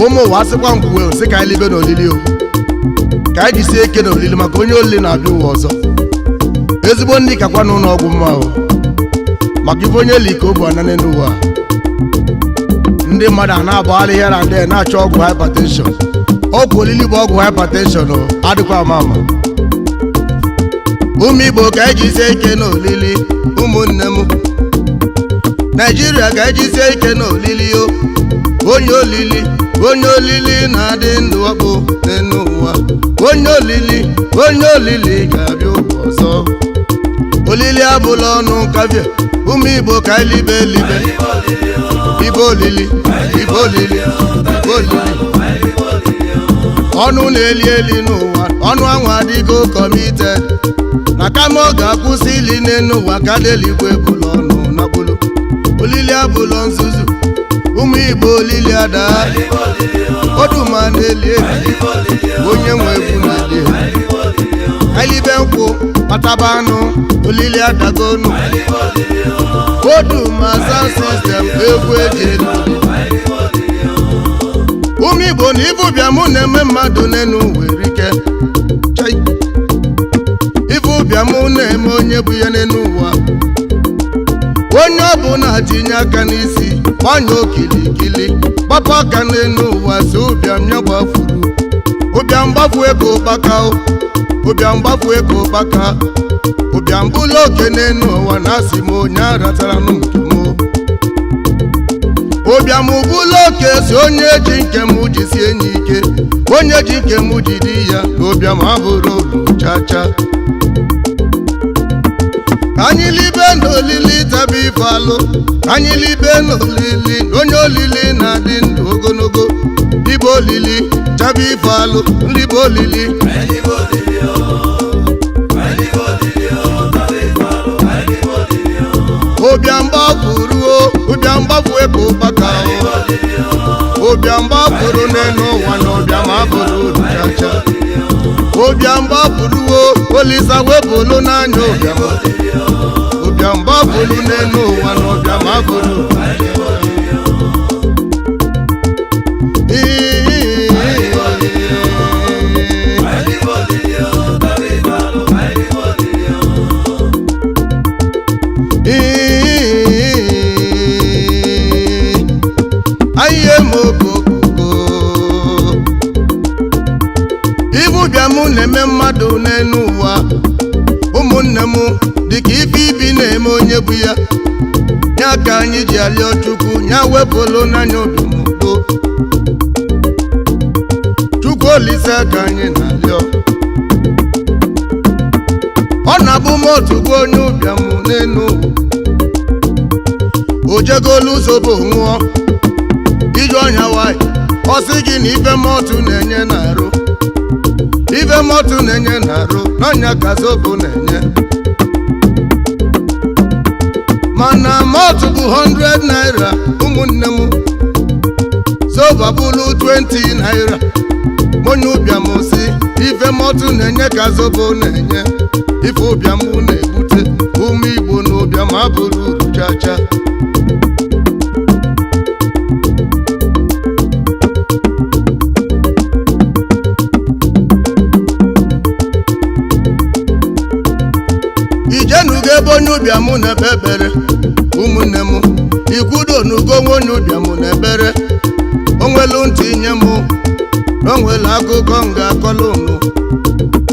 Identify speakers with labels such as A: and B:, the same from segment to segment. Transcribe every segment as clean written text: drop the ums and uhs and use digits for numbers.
A: Ụmụ ụwa, asịkwa ngwuwe sị ka anyị libe n'olili o, ka anyị jisie ike n'olili, maka onye olili na-abịa ụwa ọzọ. Ezigbo ndị kakwa n'ụlọ ọgwụ mma o, maka ife onye li ka o bụ ana n'elu ụwa. Ndị mmadụ a na-agbagharị here and there na-achọ ọgwụ hypertension. Ọgwụ olili bụ ọgwụ hypertension o, adịkwa ama ama. Ụmụ Igbo, ka anyị jisie ike n'olili. Ụmụnne m, Naijiria, ka anyị jisie ike n'olili o. Onye olili, onye olili na-adị ndụ ọkpụ n'elu ụwa. Onye olili, onye olili ga-abịa ụwa ọzọ. Olili abụla ọnụ nkavie. Ụmụ Igbo, ka anyị libe elibe, ibe olili, ibe olili, ibe olili. Ọnụ na-eli eli n'ụwa, ọnụ anwụ adịgo committed na kama ọ ga-akwụsị ili n'elu ụwa ka deligwe bụlụ ọnụ nakpụlụ. Olili abụlọ nzuzu. Ụmụ Igbo, olili ada oduma na-eli eli, onye nwe egwu na-eli eli. Elibe nkwụ, kpataba anụ, olili adagonu. Oduma sound system, egwu eji elu. Ụmụ Igbo, na ife ụbịam na-eme mmadụ n'enu were ike. Chai! Ife ụbịam na-eme onye bụ ya n'enu ụwa, onye ọbụla tinye aka n'isi, gbanye okilikili, gbapụ aka n'enu ụwa, si ụbịam ya gbafuru. Ụbịam gbafu ego ụkpaka o, ụbịam gbafu ego ụkpaka. Ụbịam bụla oke n'enu ụwa na asị m onye aratara m nke m. Ụbịam bụla oke, si onye ji nke m jisie enyi ike, onye ji nke m jide ya, na ụbịam abụrụ olu chacha. Ka anyị libe n'olili, taba ife alụ. Ka anyị libe n'olili, onye olili na-adị ndụ ogologo. Libe olili, taba ife alụ, libe olili.
B: Anyị olili o, anyị olili o, tara ife alụ, anyị olili o.
A: Ụbịam gbafuruo, ụbịam gbafu ego ụkpaka o. Ụbịam gbafuru n'elu ụwa na ụbịam abụrụ uru chacha. Ụbịam gbafuruo, Olisa wepụlụ n'anya ụbịam. Ụbịam gbafuru n'elu ụwa na ụbịam abụrụ uru.
B: Anyị olili o, tara ife alụ, anyị olili o.
A: Ahịa m okokoko, ife ụbịam na-eme mmadụ n'elu ụwa, ụmụnne m, dịka ife ibi na-eme onye bụ ya. Ya ka anyị ji alịọ Chukwu ya wepụlụ n'anya obi m udo. Chukwu Olise ka anyị na-alịọ. Ọ na-abụ m otu gwa onye ụbịam n'elu ụwa, o jegolu zobo ṅụọ iju ọnya nwanyị, ọ sị gị na ife mọtụ na-enye na-arụ, ife mọtụ na-enye na-arụ n'ọnya ka zobo na-enye. Mana mọtụ bụ 100 naira, ụmụnne m, zobo abụlụ 20 naira. Onye ụbịam si ife mọtụ na-enye ka zobo na-enye. Ife ụbịam na-ebute, ụmụ Igbo, na ụbịam abụrụ uru chacha. Ijenugo ebe onye ụbịam na-ekpe ekpere, ụmụnne m? Ikwudo nugo nwe onye ụbịam na ekpere. Onwelu ntị nye m na onwelu akụkọ m ga-akọlụ unu.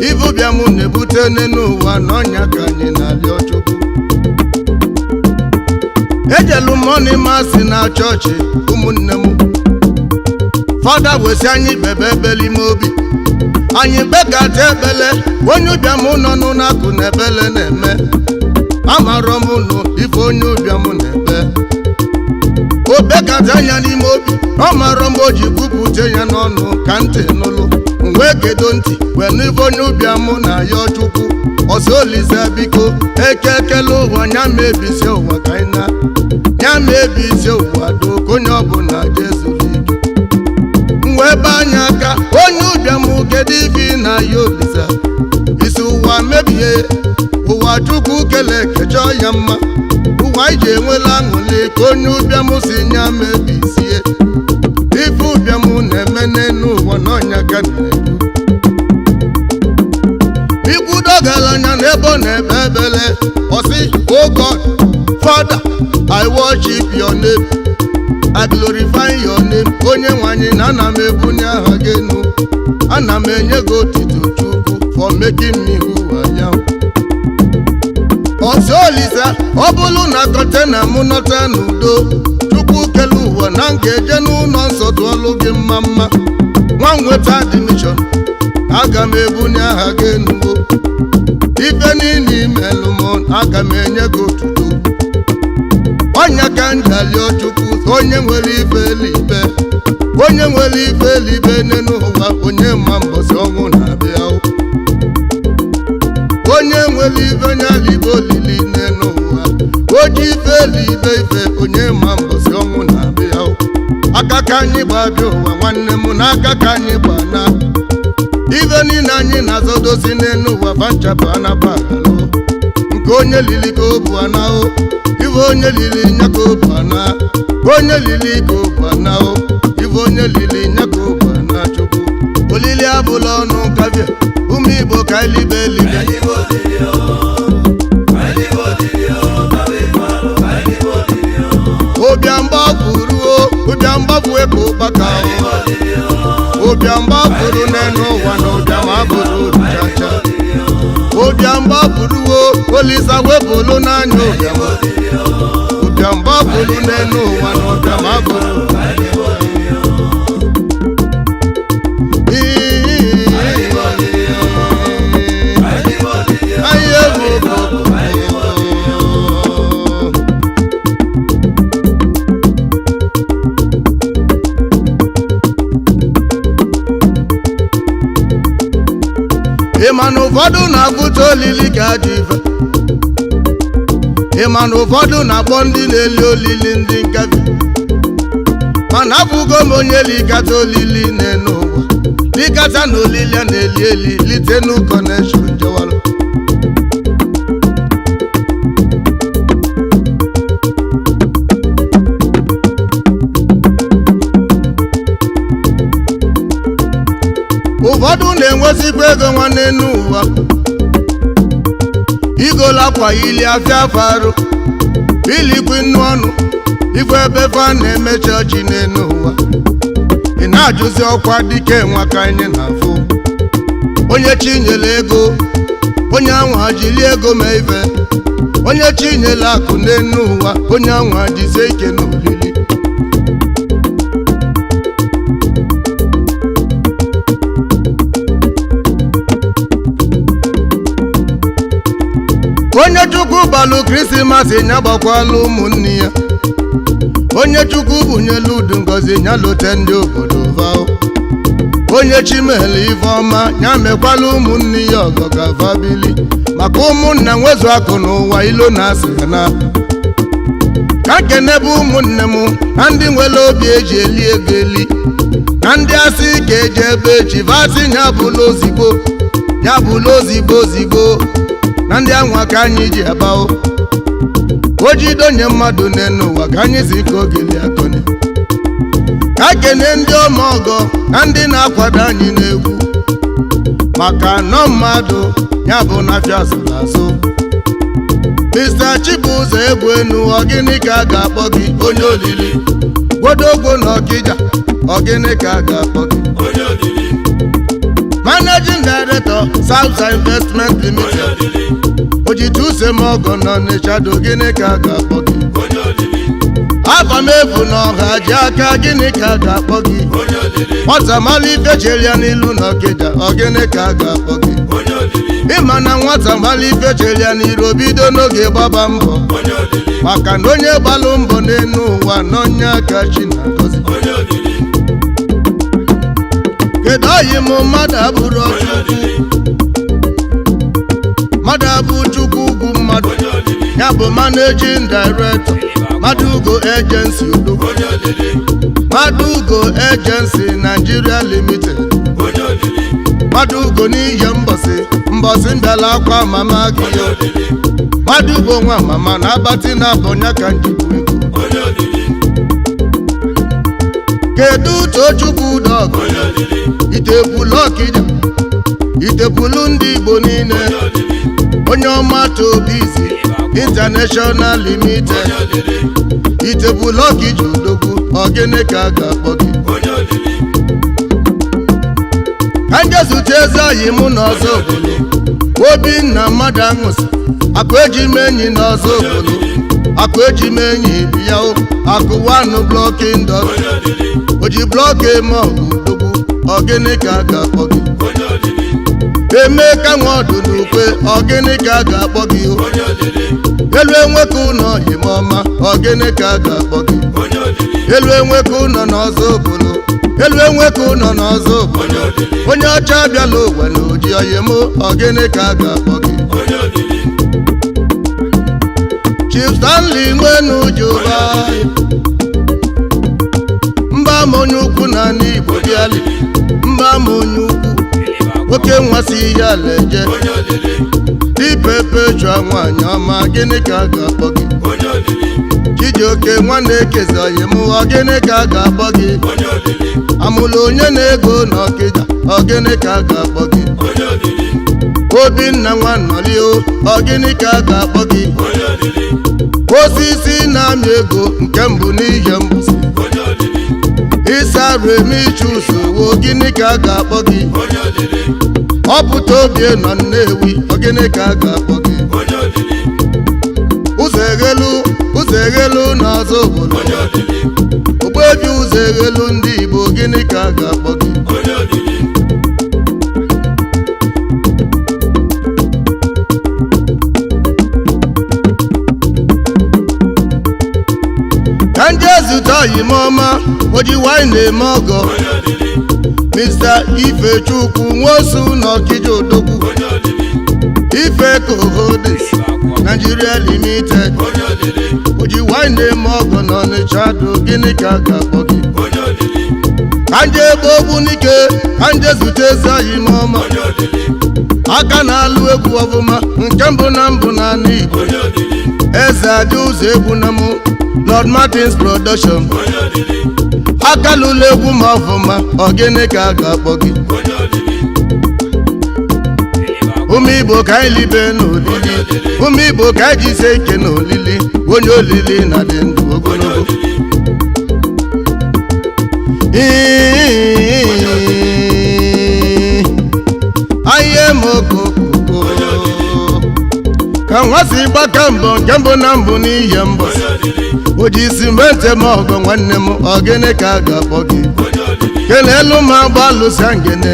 A: Ife ụbịam na-ebute n'elu ụwa na ọnya ka anyị na-alịọ Chukwu. Ejelu morning mass na chọọchị, ụmụnne m. Fada wesi anyị kpebe ekpele ime obi. Anyị kpekata ekpele, onye ụbịam nọ n'ụlọakụ na ekpele na-eme. Amarọ m nụ ife onye ụbịam na-ekpe. O bekata anya n'ime obi, ọ marọ m o ji kwupụta ya n'ọnụ ka ntị nụlụ. Wee kedo ntị wee nụ ife onye ụbịam na ya Chukwu ọsọ. Olise biko, eke ekele ụwa, nya mebisie ụwa ka anyị na ya mebisie ụwa doo, ka onye ọbụla jezuru ike. M wee be anya aka, onye ụbịam, kedu ife na ya Olisa? Isi ụwa mebie, ụwa Chukwu kele kechọọ ya mma, ụwa iji enwela aṅụrị, ka onye ụbịam si nya mebisie. Ife ụbịam na-eme. Ikwudo ọgaranya n'ebe ọ na-ekpe ekpele, ọsị, "O God, Father, I worship your name, I glorify your name." Onye nwanyị na ana m ebunye aha gị enu, ana m enye gị otito, Chukwu, for making me who I am. Ọsọ Olisa, ọ bụrụ na container m nọta n'udo, Chukwu kele ụwa, na m ga-eje n'ụlọ nsọ tụọlụ gị mma mma. Nwa m nweta admission, aga m ebunye aha gị enugo. Ife niile imelụ m, aga m enye gị otuto. Ọnya ka njalio Chukwu, onye nwere ife elibe, onye nwere ife elibe n'ụwa, onye ma mbọsị ọnwụ na-abịa o. Onye nwere ife nyalibe olili n'ụwa, oji ife elibe ife, onye ma mbọsị ọnwụ na-abịa o. Aka ka anyị gba bịa ụwa, nwanne m, n'aka ka anyị gba na ife niile anyị na-azọdosi n'elu ụwa fanchapụ anabaghalụ. Nke onye lili ka o bụ ana o, ife onye lili nya ka o bụ ana, onye lili ka o bụ ana o, ife onye lili nya ka o bụ ana. Chukwu, olili abụla ọnụ nkabịa. Ụmụ Igbo, ka elibe elibe.
B: Anyị bụ olili o, anyị bụ olili o, tara ife alụ, anyị bụ olili o.
A: Ụbịam gbafuruo, ụbịam gbafue ka ụkpaka o. Ụbịam gbafuru n'elu ụwa na ụbịam abụrụ uru chacha. Ụbịam gbafuruo, Olisa wepụlụ n'anya ụbịam. Ụbịam gbafuru n'elu ụwa na ụbịam abụrụ uru. Anyị egwu obodo. Ị ma na ụfọdụ na-abụta olili ka ajọ ife? Ị ma na ụfọdụ na-akpọ ndị na-eli olili ndị nkabi? Mana abụgo m onye likata olili n'elu ụwa, likata na olili a na-eli eli, lite nu connection jewalụ. Ụfọdụ na-enwezikwa ego nwanne n'ụwa, igola akwa ili afịa farụ, ilikwi nnu ọnụ ife ebe fa na-eme chọọchị n'elu ụwa. Ị na-ajụzi ọkwa dike nwa ka anyị na-afụ. Onye chinyere ego, onye anwa jiri ego mee ife. Onye chinyere akụ n'elu ụwa, onye anwa jisie ike n'olili. Onye Chukwu balụ Krismas ya gbakwala ụmụnne ya. Onye Chukwu bunyelu udu ngozi ya lote ndị obodo vao. Onye chimele ife ọma ya mekwala ụmụnne ya ọgọ ka fabili, maka ụmụnna nwezu akụ n'ụwa ilo na asị ya na ka nkenebe. Ụmụnne m na ndị nwere obi eji eli ego eli, na ndị asị ka eji ebe echi vasị ya bụla ozigbo, ya bụla ozigbo ozigbo, na ndị anwa ka anyị ji abao. O jidonye mmadụ n'elu ụwa ka anyị si ka ogeli akọni. Ka kene ndị ọma ọgọ na ndị na-akwado anyị n'egwu, maka nọ mmadụ ya bụ na afịa zụrụ azụ. Mr. Chibụzọ egwu enu, ọgịnị ka a ga-akpọ gị? Onye olili gwodogwo na Ọkịja, ọgịnị ka a ga-akpọ gị?
B: Onye olili.
A: Managing Director, South Investment
B: Onye
A: Limited.
B: olili.
A: Ojite use m ọgọ nọ n'Ịchado, gịnị ka a ga-akpọ gị?
B: Onye olili.
A: Afa m efu na ọha ji aka, gịnị ka a ga-akpọ gị?
B: Onye olili.
A: Nwata mala ife chere ya n'ilu na Ọkịja, ọgịnị ka a ga-akpọ gị?
B: Onye olili.
A: Ịma na nwata mala ife chere ya n'iru, bido n'oge gbaba mbọ,
B: Onye olili.
A: maka na onye gbalụ mbọ n'elu ụwa n'ọnya aka chi na-agọzi.
B: Onye olili.
A: Kedu oyi m? Mmadụ abụrụ
B: Onye
A: Chukwu.
B: olili.
A: Mmadụ abụ Chukwu ugwu mmadụ.
B: Onye olili.
A: Ya bụ managing director, Madugo Agency Odogwu.
B: Onye olili.
A: Madugo Agency Nigeria Limited.
B: Onye olili.
A: Madugo n'ihe mbọsị mbọsị mbịala akwa mama gị.
B: Onye olili.
A: Madugo nwa mama na abatị na abọnya ka njikwa ego.
B: Onye olili.
A: Kedu Tochukwu Dọgụ?
B: Onye olili.
A: Itekwulu Ọkịja. Itepulu ndị Igbo niile.
B: Onye olili.
A: Onye ọma, Tobizi International Limited.
B: Onye olili.
A: Itepulu ọkija odogwu, ọgịnị ka a ga-akpọ gị?
B: Onye olili.
A: Ka nje zute eze oyi mụ n'ọzọ obodo, Obinna mmadụ aṅụsị akụ eji m enyi n'ọzọ obodo, akụ eji m enyi bịa o, akụ wanụ block industry.
B: Onye olili.
A: O ji block eme ọgụ odogwu, ọgịnị ka a ga-akpọ gị?
B: Onye olili.
A: Emeka nwa ọdụ n'ukwe, ọgịnị ka a ga-akpọ gị o?
B: Onye olili.
A: Elu enweka ụlọ oyimọma, ọgịnị ka a ga-akpọ gị?
B: Onye olili.
A: Elu enweka ụlọ n'ọzọ obodo, elu enweka ụlọ n'ọzọ obodo.
B: Onye olili.
A: Onye ọcha abịala ụwa na oji oyim, ọgịnị ka a ga-akpọ gị?
B: Onye olili.
A: Chief Stanley Nwenu Juba, mba m onye ukwu na ala Igbo bịali, mba m onye ukwu, nwoke nwasị ihe ala eje.
B: Onye olili.
A: Dipepe chụa nwaanyị ọma, gịnị ka a ga-akpọ gị?
B: Onye olili.
A: Chijioke nwanne ekezi oyim, ọgịnị ka a ga-akpọ gị?
B: Onye olili.
A: Amụlụ onye na-ego na Ọkịja, ọgịnị ka a ga-akpọ gị?
B: Onye olili.
A: Obinna Nwannọlio, ọgịnị ka a ga-akpọ gị?
B: Onye olili.
A: Osisi na-amị ego nke mbụ n'ihe mbụsi.
B: Onye olili.
A: Ịsa remichusowo, gịnị ka a ga-akpọ gị?
B: Onye olili.
A: Ọpụta obi nọ Nnewi, ọgịnị ka a ga-akpọ gị?
B: Onye olili.
A: Ụzọ eghelu, ụzọ eghelu n'ọzọ obodo.
B: Onye olili.
A: Ogbebi ụzọ eghelu ndị Igbo, gịnị ka a ga-akpọ gị?
B: Onye olili.
A: Ka ndị ezute oyimọma, oji wanyị na-eme ọgọ.
B: Onye olili.
A: Mr. Ifechukwu Nwosu na Ọkịja odogwu.
B: Onye olili.
A: Ife Kohodes Nigeria Limited.
B: Onye olili.
A: Oji wanyị na-eme ọgọ na Ọnịcha do, gịnị ka a ga-akpọ gị?
B: Onye olili.
A: Ka nje ebe Ogbunike, ka nje zute ezi oyimọma.
B: Onye olili.
A: Aka na-alụ egwu ọfụma nke mbụ na mbụ na ala Igbo.
B: Onye olili.
A: Eze adị ụzọ egwu na mụ, Lord Martins Production.
B: Onye olili.
A: Aka lụlụ egwu ma ọfụma, ọgịnị ka a ga-akpọ gị?
B: Onye olili.
A: Ụmụ Igbo, ka anyị libe n'olili. Ụmụ Igbo, ka anyị jisie ike n'olili. Onye olili na dị ndụ
B: Onye
A: ogologo.
B: olili.
A: Ahịa m okokoko ka nwa si gbaka mbọ nke mbụ na mbụ n'ihe mbọ.
B: Onye olili.
A: O ji simenti m ọgọ nwanne m, ọgịnị ka a ga-akpọ gị?
B: Onye olili.
A: Kelelu ma gbalụsịa ngene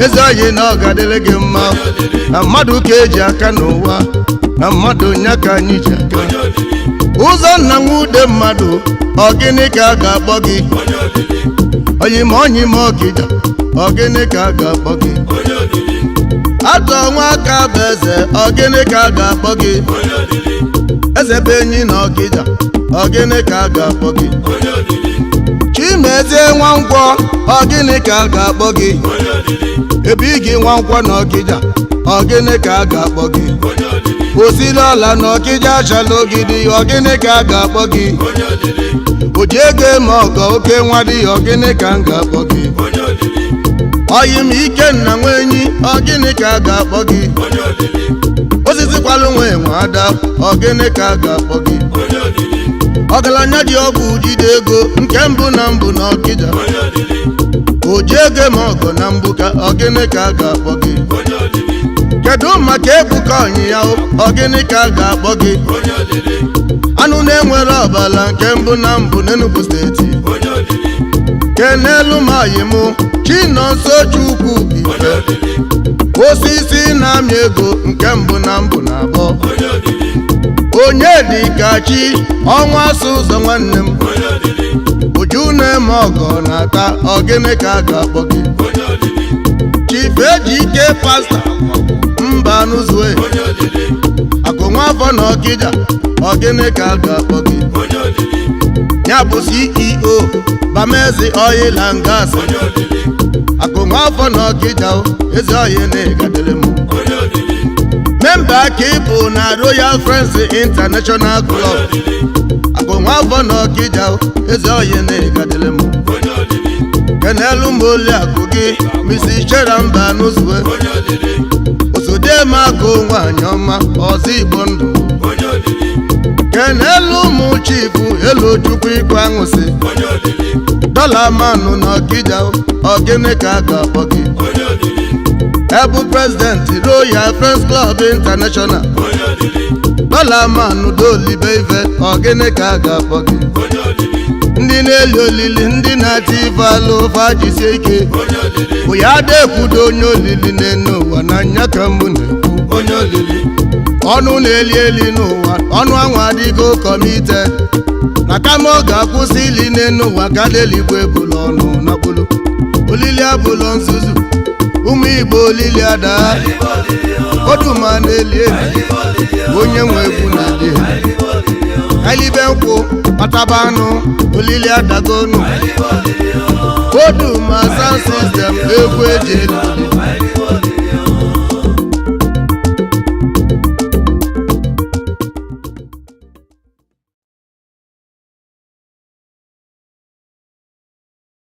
A: eze oyi na ọ ga-adịrị gị mma, na mmadụ ka eji aka n'ụwa, na mmadụ nya ka anyị ji aka.
B: Onye olili.
A: Ụzọ nna nwude mmadụ, ọgịnị ka a ga-akpọ gị?
B: Onye olili.
A: Oyima onyima Ọkịja, ọgịnị ka a ga-akpọ gị?
B: Onye olili.
A: Atọ nwa aka bụ eze, ọgịnị ka a ga-akpọ gị?
B: Onye olili.
A: Eze bụ enyi na Ọkịja, ọgịnị ka a ga-akpọ gị?
B: Onye olili.
A: Chimezie Nwankwọ, ọgịnị ka a ga-akpọ gị?
B: Onye olili.
A: Ebe gị Nwankwọ na Ọkịja, ọgịnị ka a ga-akpọ gị?
B: Onye olili.
A: Osiri ọla na Ọkịja achala ogidi, ọgịnị ka a ga-akpọ gị?
B: Onye olili.
A: O ji ego eme ọgọ, oke nwa dị, ọgịnị ka m ga-akpọ gị?
B: Onye olili.
A: Oyi m Ikenna nwenyi, ọgịnị ka a ga-akpọ gị?
B: Onye olili.
A: Osisi kwalụ nwe nwe ada, ọgịnị ka a ga-akpọ gị?
B: Onye olili.
A: Ọgaranya ji ọgwụ jide ego nke mbụ na mbụ na Ọkịja.
B: Onye olili.
A: O ji ego eme ọgọ na mgbuka, ọgịnị ka a ga-akpọ gị?
B: Onye olili.
A: Kedu maka Ebuka ọnyị ya o, ọgịnị ka a ga-akpọ gị?
B: Onye olili.
A: Anụ na-enwere ọbala nke mbụ na mbụ n'Enugu Steeti.
B: Onye olili.
A: Kenelu mayi mụ Chinonso Chukwu
B: Onye
A: Ife.
B: olili.
A: Osisi na-amị ego nke mbụ na mbụ na abụọ.
B: Onye olili.
A: Onye dị ka chi ọnwa asụ ụzọ nwanne m.
B: Onye olili.
A: Uju na-eme ọgọ na-ata, ọgịnị ka a ga-akpọ gị?
B: Onye olili.
A: Chief Ejike Pasta mba nụzue.
B: Onye olili.
A: Akụ nwafọ na Ọkịja, ọgịnị ka a ga-akpọ gị?
B: Onye olili.
A: Ya bụ CEO Bamezi Oil and Gas.
B: Onye olili.
A: Akụ nwafọ na Ọkịja o, ezi oyi na ịgadịrị m.
B: Onye olili.
A: Member ka ị bụ na Royal Friends International
B: Onye
A: Club.
B: olili.
A: Akụ nwafọ na Ọkịja o, ezi oyi na ịgadịrị m.
B: Onye olili.
A: Kenelu m oliakụ gị, Mrs. Cheramba Nuzue.
B: Onye olili.
A: Nwanyị ọma, ọzọ Igbo ndụ.
B: Onye olili.
A: Kenelu ụmụ chifu elu Chukwu ikwe aṅụsị.
B: Onye olili.
A: Dọla manụ na Ọkija, ọgịnị ka a ga-akpọ gị?
B: Onye olili.
A: Ebu president Royal Friends Club International.
B: Onye olili.
A: Dọla manụ dolibe ife, ọgịnị ka a ga-akpọ gị?
B: Onye olili.
A: Ndị na-eli olili, ndị na-ati ife alụ ụfa, jisie ike.
B: Onye olili.
A: Bụ ya ada ekwudo onye olili n'enu ụwa na nya ka mbụ na-ekwu.
B: Onye olili.
A: Ọnụ na-eli eli n'ụwa, ọnụ anwa adịgo kọmite na kama ọ ga-akwụsị ili n'enu ụwa ka deligwe ebula ọnụ nakpulu olili abụlọ nzuzu. Ụmụ Igbo, olili ada oduma na-eli eli, onye nwe egwu na-eli eli, elibe nkwụ kpataba anụ, olili adagonu. Oduma sound system, egwu eji eli.